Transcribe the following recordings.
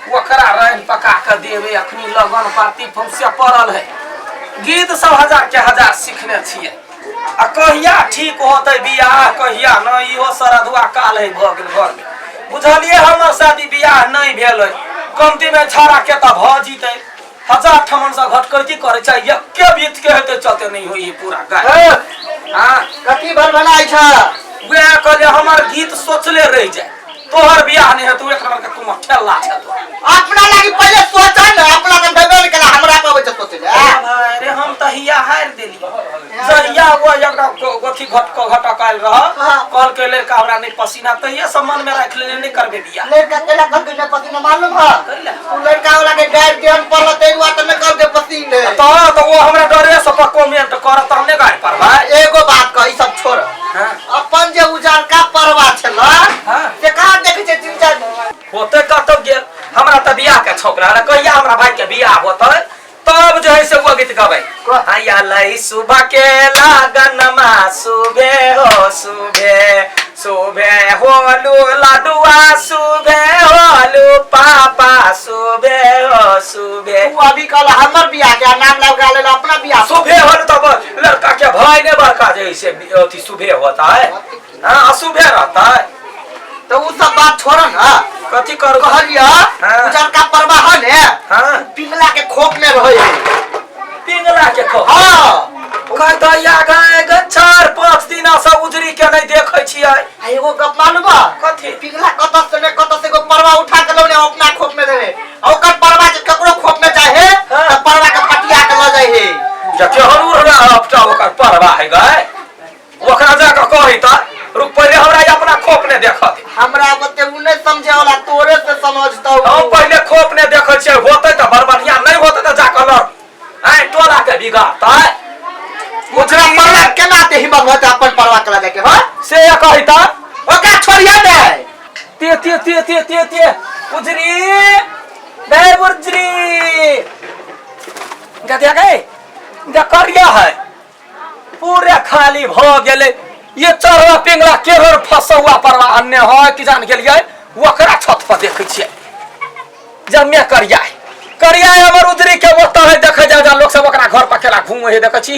ओकरा रानि पका कऽ देबै। अखनी लगन पाती फौसे पड़ल है, गीत सब हजार के हजार सीखने छियै। आ कहिया ठीक होतै बियाह, कहिया नहि, इहो सरधुआ काल है भऽ गेल घरमे। बुझलियै, हमर शादी बियाह नहि भेल है, कमतीमे छाड़ा के तऽ भऽ जीतै। हजार ठमन से घटकैती करै छै, एके बीत के हेतै चलते नहि होई पूरा गाय। हाँ, कथी भर बनाइ छ? वएह कहलियै, हमर गीत सोचले रहि जाय, तोहर बियाह नहि हेतौ, एक नंबर के तुम ठेला छ तो। अपना लागी पहिले सोच न, अपना के भेबे ने केला, हमरा कहबै छ सोचे ले। भाई रे, हम तऽ हिया हारि देली जहिया वो एकटा अथी घटक घटक आयल रह। हाँ। कहलकै लड़का हमरा नहि पसीना, तहिया सब मन में राखि लेने, नहि करबै बियाह। लड़का केला कहलकै नहि पसीना, मालूम है? कैला? तू लड़का वाला के गायर देहन पड़ल तै दुआरे तऽ नहि कहलकै पसीन है। तऽ ओ हमरा डरे से पर कमेंट करत तऽ हम नहि गारि पड़बै। एगो बात कह, ई सब छोड़। हाँ। अपन जे उजरका परवा छल हाँ। से कहाँ देखै छै तीन चार होते कतौ गेल। हमरा तऽ बियाह के छौकरा रहे, कहिया हमरा भाई के बियाह होतै तब जे है से वो गीत गबै। आया लई सुबह के लगन मा सुबे हो सुबे, सुबे होलू लाडुआ, सुबे होलू पापा, सुबे हो सुबे। तू अभी कहल हमर बियाह के नाम लगा लेल, अपना बियाह सुबे होलू तब लड़का के भाई ने बड़का जे है से अथी सुबे होता है। हाँ, अशुभे रहता है। तो उ सब बात छोड़ ना। कथी करू? कहलिया हाँ। उजरका परवा है ने, हाँ। पिंगला के खोप में रहे है। पिंगला के खो? हाँ। कहता गाय गे, 4-5 दिन से उजरी के नहीं देखे छियै। आ एगो गप मालूम बा? कथी? पिंगला कतऽ से ने कतऽ से एगो परवा उठा के लौने अपना खोप में देवे, आ ओकर परवा जे ककरो खोप में जाए है हाँ। तऽ परवा के पटिया के लऽ जाए है। जे केहन उड़ला अपटा ओकर परवा है गाय, ओकरा जाके कही तऽ रुक, पहिले हमरा ई अपना खोप ने देखऽ दे। हमरा बते उ नहीं समझे वाला, तोरे से समझतौ। हम पहिले खोप ने देखै छियै, होतै तऽ बड़ बढ़िया, नहि होतै तऽ जाकऽ लड़ आइ टोला के बिगाड़तै। ओकरा परवा केना ते हिम्मत होतै अपन परवा के लऽ जाके? हाँ, से कही तऽ ओकरा छोड़िए दे। ते ते ते ते ते ते उजरी गए, उजरी गदिया गए करिया है, पूरे खाली भ गेलै। ये चढ़वा पिंगला केहन फसौआ परवा अन्य है कि जान गेलियै, ओकरा छत पर देखै छियै जमे करिया है। करिया है हमर उजरी के ओतऽ है, देखै जा जा लोक सब ओकरा घर पर केला घूमै है, देखै छी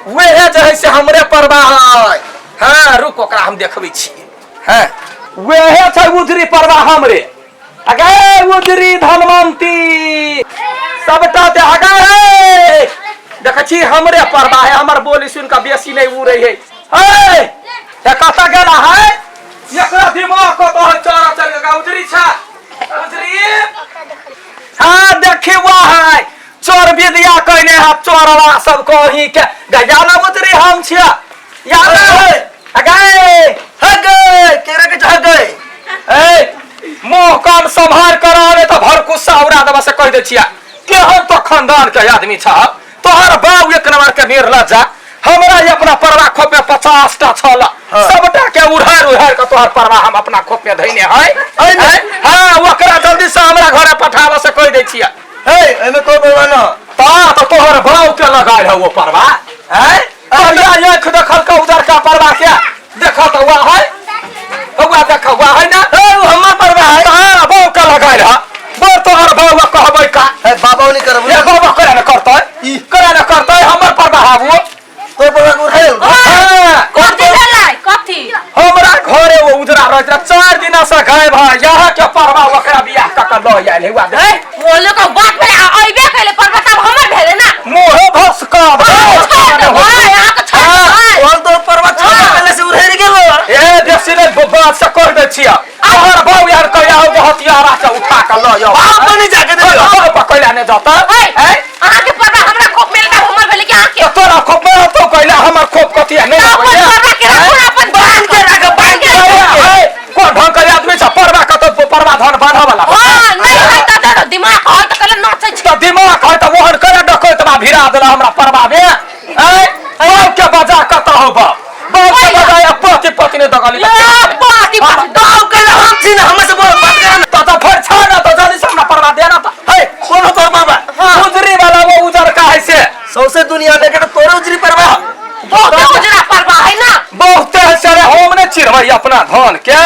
वेहे जे है से हमरे परवा है। हाँ रुक, ओकरा हम देखबै छियै। हाँ वेहे छै उजरी परवा हमरे। अगे उजरी धनवंती सबटा ते अगे है, देखै छी हमरे परवा है। हमर बोली सुन कऽ बेसी नहीं उड़ै है। हे हे कतऽ गेला है? एकरा दिमाग कतऽ है? चोरा चल गेला। उजरी छै उजरी। हाँ देखी वह है चोर विद्या कहने है, चोरवा सब कही के गया ना। उजरी हम छिया याद है अगे हगे केरा के हगे। ए मुंह कान सम्हार कर आवे तऽ भर गुस्सा उड़ा देबा से कहि दै छिया। केहन तो खानदान के आदमी छ तोहर बाप, एक नंबर के निर्लज्जा। हमरा ई अपना परवा खोप में 50 टा छल। हाँ। सबटा के उड़ार उड़ार के तोहर परवा हम अपना खोप में धैने है। है। हाँ, ओकरा जल्दी से हमरा घरे पठाबऽ से कहि दै छिया। हे, एमे कोई परवा ना। ता तऽ तोहर बाप के लगायल है वो परवा है। कहिया आँखि देखल का उजरका परवा के? देखा तऽ वह है, हुआ देखा हुआ है ना। हे, वो हमर परवा है। हाँ, बाप के लगायल है बड़ तोहर बाप कहबै का। हे, बाबा नहीं करब। ए बाबा करे न करतै, करे न करतै, हमर परवा है वो। तो परवा के उठायल। हाँ, कथी भेलै कथी? हमरा घरे वो उजरा रहत रहे, 4 दिन से गायब है। यहाँ के परवा ओकरा बियाह कऽ के लऽ आयल है हुआ देख। बोलो के बात भेलै आ अइबे कैले पर बताब हमर भेलै ना। मुँह भस कऽ छोड़ दे भाई, अहाँ के छोड़ दे भाई। कौन तो परवा छोड़ पहले से उड़ेर गेलो। ए बेसी नहि बात से कह दै छियै, तोहर बाप यार कहिया हो हथियारा के उठा के लऽ जाओ। बाप नहीं जाके दे। बाप कैला नहि जतै? है हैं? अहाँ के परवा हमरा खोप में तब हमर भेलै कि अहाँ के? तऽ तोरा खोप में होतौ कैला, हमर खोप कथी है नहि तऽ अपन अबैया? परवा के राखू ना, अपन बांध के राख, बांध के राख। है, कोन ढंग के आदमी छ? परवा कतौ परवा धन बान्हऽ वाला। हां, नहीं है तऽ दे दो, दिमाग है तऽ कले नाचै छै। तऽ दिमाग है तऽ ओहन करे डकैत बा भिड़ा देला हमरा परवा में। ऐ बाप के बजा कतऽ हौ? बाप बाप के बजा आ पति पति ने दगली। ले पाती पाती। बाप के हम छी ना, हमसे बोल बात कर ना। तऽ तऽ फर छा ना, तऽ जल्दी से हमरा परवा दे ना तऽ। हे, कौन तोर बाबा? उजरी वाला वो उजरका है से। सौसे दुनिया देखे तो तोरे उजरी परवा। बहुते उजरा परवा है ना। बहुते है से। रे हम ने चिढ़बै अपना धन के,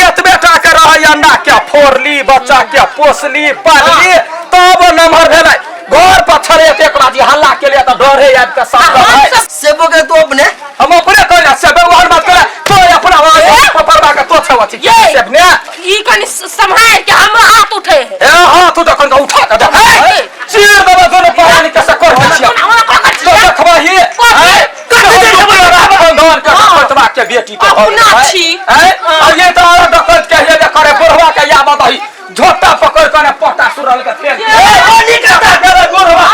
एतबे टा के रहै अंडा के फोड़ली बच्चा। बच्चा के पोसली पालली तब नमहर भेलै घर पर छलै एक बाजी हल्ला के लिए तऽ डरे आबि कऽ सब हम सब सेबो के तू अपने हम अपने कहला से व्यवहार बात करे तो अपना पपरवा के तो छौ अथी ये। सेब ने ई कनि सम्हार के हमरो हाथ उठे है ए हां तू तखन के उठा के देख ए। चीर देबे दोनों परानी के से कर दै छियै ओना कोना तो देखबा ही कथी? खानदान के डकैतवा के बेटी तो अपना छी। हैं आ ये तो और डकैत के ये करे बुढ़वा के या बताही झोटा पकड़ के ने पटा सुरल के फेंक ए, पानी के करे बुढ़वा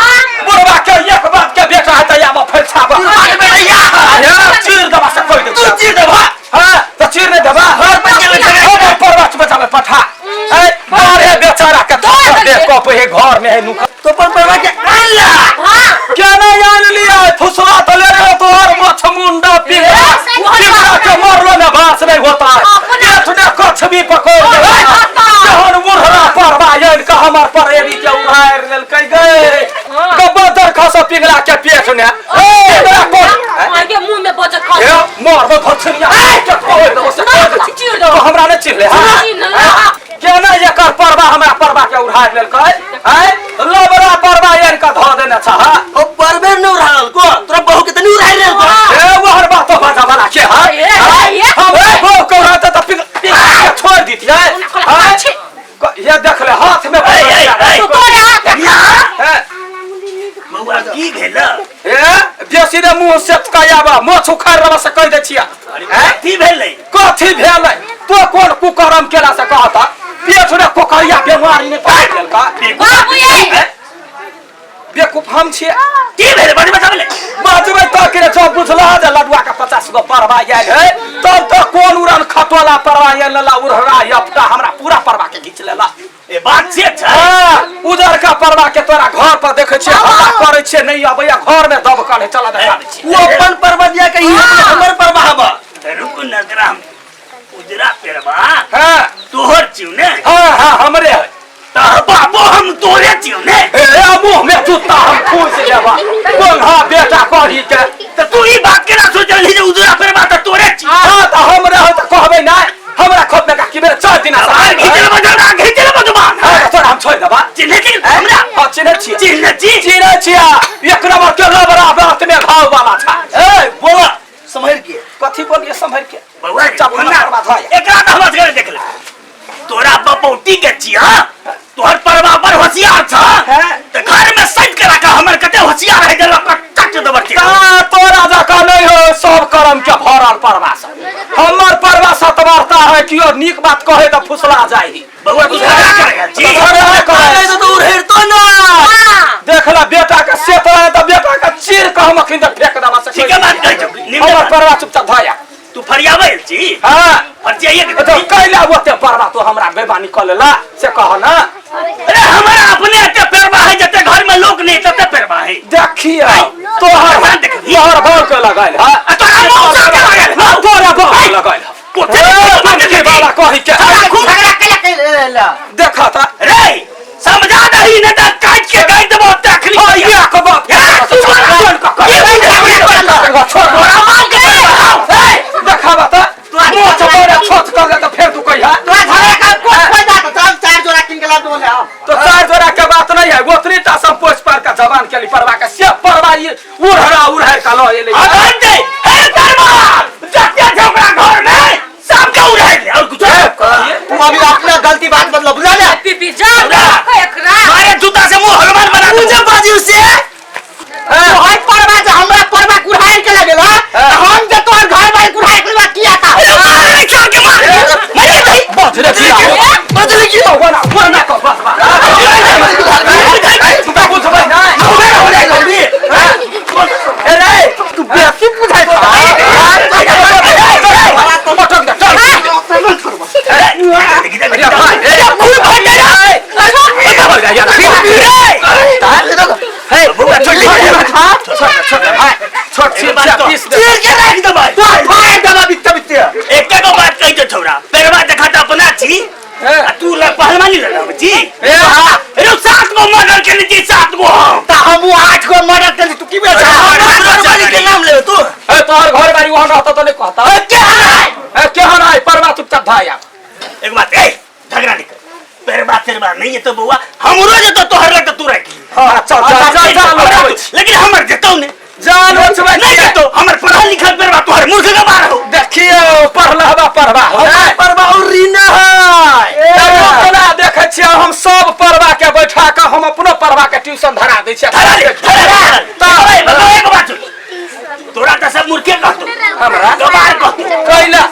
बुढ़वा के एक बात के बेटा है त याबा फेर छाबा मार बेटा अरे चीर दबा से कोई तू चीर देबा हां तो चीर नहीं दबा घर पे चले चले ओ परवा बचावे पठा ए मारे बेचारा के दे दे कप हे घर में है नुका तो पर परवा के आन ला हां क्या नहीं आन लिया फुसला तो ले रहे हो तो और मछ मुंडा पिंगला पिंगला के मरलो में बास नहीं होता है अपना- पेट ने कछ भी पकड़ ले जहन मुरहरा परवा यन का हमर पर एरी के उड़ार लेलकै गए गब्बर दरखा से पिंगला के पेट ने पिंगला कोन आगे मुंह में बजत खा ए मरबो धछनिया के कोई दो से ना, चीर दो। तो हमरा नहीं चिल्ले हां चिन्ह। केना एकर परवा हमरा परवा के उड़ार लेलकै हैं लबरा परवा यन का धऽ देने छह ओ परबे न उड़ाल को तोरा बहू के तनी उड़ाई रे को ए वहर बात बाजा वाला के है ए, ए, ए। हम बहू के उड़ाते त पिंग पिंग के छोड़ दीतियै हैं? ये देख ले हाथ में ए, ए, ए। तू तोरे हाथ हैं? बौआ की भेल ए बेसी ने मुंह से कयाबा मोछ उखाड़ रवा से कह दै छिया हैं? की भेलै कथी भेलै तो कोन कुकरम केला से कहता पेट ने कोकरिया बेमारी ने पकड़ लेलका बाबू ये बेवकूफ हम छियै की भेलै बड़ी बताबले बजबै तऽ के जब बुझला जे लडुआ के 50 गो परवा आयल है तब तऽ कोन उड़न खटोला परवा आयल लेला उड़हरा यपटा हमरा पूरा परवा के घीच लेला ए बात से छै हाँ उजर का परवा के तोरा घर पर देखै छियै हल्ला करै छियै नहि अबैया घर में दबकल है चल देखा दै छियै वो अपन परवा दिया के ई हमर परवा हबा रुक नजरा हम उजरा पेरवा हाँ तोहर छियौ ने हाँ हाँ हमरे है तोहर बाबो हम तोरे छियौ ने ए मुंह में जूता हम फूस लेबा कोन हाँ बेटा कही के तऽ तू ई बात केना सोचलही जे उजरा पेरवा तऽ तोरे छियौ हाँ तऽ हमरे है तऽ कहबै नहि हमरा खोप में का की बेर 4 दिन आर घिचल बजरा घिचल बजवान हाँ तोरा हम छोड़ देबा चिन्है छी हमरा हाँ चिन्है छियै चिन्है छी चिन्है छियै एक नंबर के लबरा बात में घाव वाला छा ए बोला संभर के कथी बोलिए संभर के बौआ रे, चप्पल ओना बर्बाद भऽ एकरा तऽ हमरा सगरे देख ले तोरा बपौती के छिया तोहर परवा पर होशियार छ हैं? तऽ घर में सैत के राखा हमर कते होशियार है जे लपक चट दबर के ता तोरा जकाँ नहीं हो सब करम के भरल परवा सब हमर परवा सतवार्ता है कियो नीक बात कहे तऽ फुसला जाइ बौआ तू झगड़ा कर गेल छी झगड़ा करै। नहीं तो उड़ेर तो ना देखला बेटा के से तोरा तऽ बेटा के चीर के हम अखन तऽ फेंक देबा से ठीके बात कहै छौ निम्न हमर बात। परवा चुपचाप धया तू फरियाबै छी हाँ फरियाइए के तो कैला ओते परवा तो हमरा बेमानी कऽ लेला से कह ना अरे हमारा अपने एते पेरवा है जते घर में लोग नहीं तते पेरवा है देखिए तोहर भगवान देखबी। तोहर बाल के लगाइल हा आ तोरा मौसा के लगाइल हौ। तोरा बाल के लगाइल हा कोथे ए, तुमके बाला कही के खूब झगड़ा कैला कैला ला देखा था रे समझा दही नहीं तो काट के गाड़ देबो तखनी हाँ, ये के बाप या, तू बोला। छोड़ ये भाई छोड़ तोरा बाप के पेरवा हौ। ए, देखा बता मोछ तोरा छोट कर ले तो फिर तू कहिया तोरा झगड़ा का कोन फायदा तो चल चार जोड़ा किन के ला दो ले तो चार जोड़ा के बात नहीं है ओतनी टा सब पोछ पर का जवान के लिए परवा के से परवा ये उड़हरा उड़हर का लो ये ले आ धर दे हे परवा जते झोकरा घर में सबके उड़ाइ ले और कुछ तू अभी अपना गलती बात मतलब बुझा ले पीपी जा एकरा मारे जूता से मुंह हनुमान बना दूं मुझे बाजू से तोहर परवा जे हमरा परवा कुढ़ाइल के लगेला हाँ। हम जे तोहर घर बार कुढ़ाइल के लगा किया था अरे मार रे चार के मार मरे दे बजरे दिया बदल की वना वना को बस बस तू का बुझबै ना ए रे तू बेसी बुझाइ छा पटक दे चल अरे भाई ए खूब भाग हे बौआ छोड़ छोड़ छोड़ भाई छोड़ पीस दे चीर के राख देबै तोहर फाड़ देबा बित्ते बित्ते एके गो बात कहि दे छौरा पेरवा देखा त अपना छी नहीं जेतो बौआ, हमरो जेतो तोहर लग त तू राखि ली। हाँ, चल चल चल चल हमरा लेकिन हमर जेतो ने जान बचबै नहीं जेतो। हमर पढ़ल लिखल बेरवा तोहर मूर्ख गवार हो। देखियो पढ़लहबा पढ़बा हो हमर परवा उर्री न है। तैयो केना देखै छियै, हम सब पढ़बा के बैठा के हम अपनो पढ़बा के ट्यूशन धरा दै छियै। धरा ले, धरा ले। तऽ ए, बताओ एगो बात सुन। तोरा तऽ सब मूर्खे कहतो। हमरा? गवार कहतो। कैला?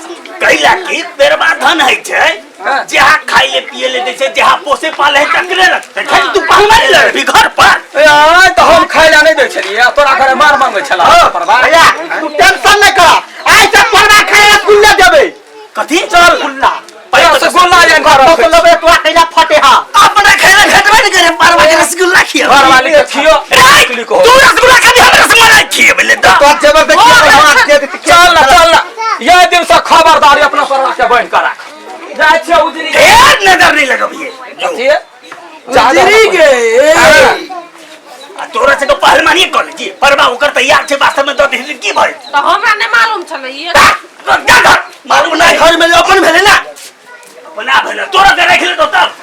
कैला कि बेरवा धन होइ छै, हाँ। जहाँ खाइ ले पिए ले दै छै, जहाँ पोसे पाले है तकरे रखतै। खाली तू पहलवानी लड़बी घर पर। ए, आइ तऽ हम खाइ लए नहि दै छलियै, तोरा घरे मार मांगै छला पढ़बा। भैया, तू टेंशन नहीं कर, आइ से परवा खाए रसगुल्ला देबै। कथी? चल। गुल्ला। रसगुल्ला आनि कऽ तो रखै। लेबै तोरा कैला फटे हा। अपना खाइ ले भेटबे नहि करे, परवा के रसगुल्ला खियाबै। घरवाली के खियो। ए, तू तू रसगुल्ला खाबी, हम रसमलाई खियेबै ले तऽ। तो जबरदस्ती हाथ दे देती। चल ना, चल ना, ये दिन से खबरदारी, अपना परवा के बान्हि कऽ राख। जाइ छियै उजरी। ए, नजर नहीं लगबिए। कथी? जा जा। उजरी गे। आ तोरा से तो पहलवानी कर जी परवा ओकर तैयार छै, वास्तव में दऽ दही की भइल? तऽ हमरा नहि मालूम छलै ये। जा घर, मालूम नहीं। घर में अपन भेलै ना। अपना भेलै, तोरा के राखि लेतो तब।